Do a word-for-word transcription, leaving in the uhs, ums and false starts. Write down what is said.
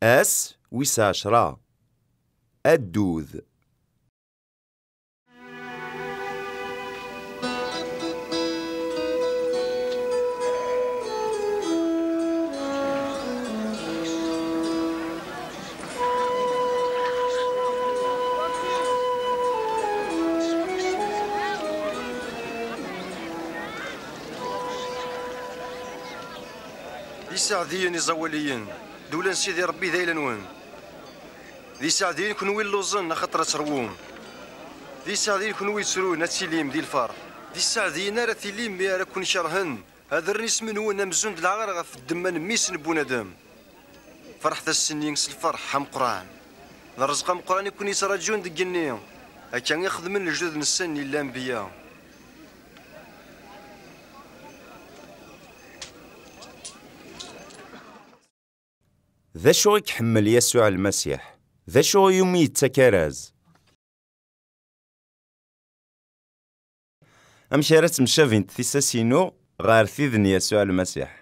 Ass wis ɛecṛa. Addud. D iseɛdiyen iẓawaliyen, ddula n Sidi Ṛebbi d ayla-nwen. D iseɛdiyen kenwi lluẓen, axaṭer ad terwum. D iseɛdiyen kenwi yettrun, ad tilim di lferḥ. D iseɛdiyen ara tilim mi ara ken-kerhen, ad rren isem-nwen amzun d lɛar ɣef ddemma n mmi-s n bunadem. Ferḥet ass-nni s lferḥ ameqqran. D rrezq ameqqran i ken-yettraǧun deg igenni. Akka i xedmen lejdud-nsen i lanbiya. D acu i iḥemmel Yasuɛ Lmasiḥ? D acu iwumi yettak araz? Amek ara ttemcabint tissas-inu ɣer tid n Yasuɛ Lmasiḥ?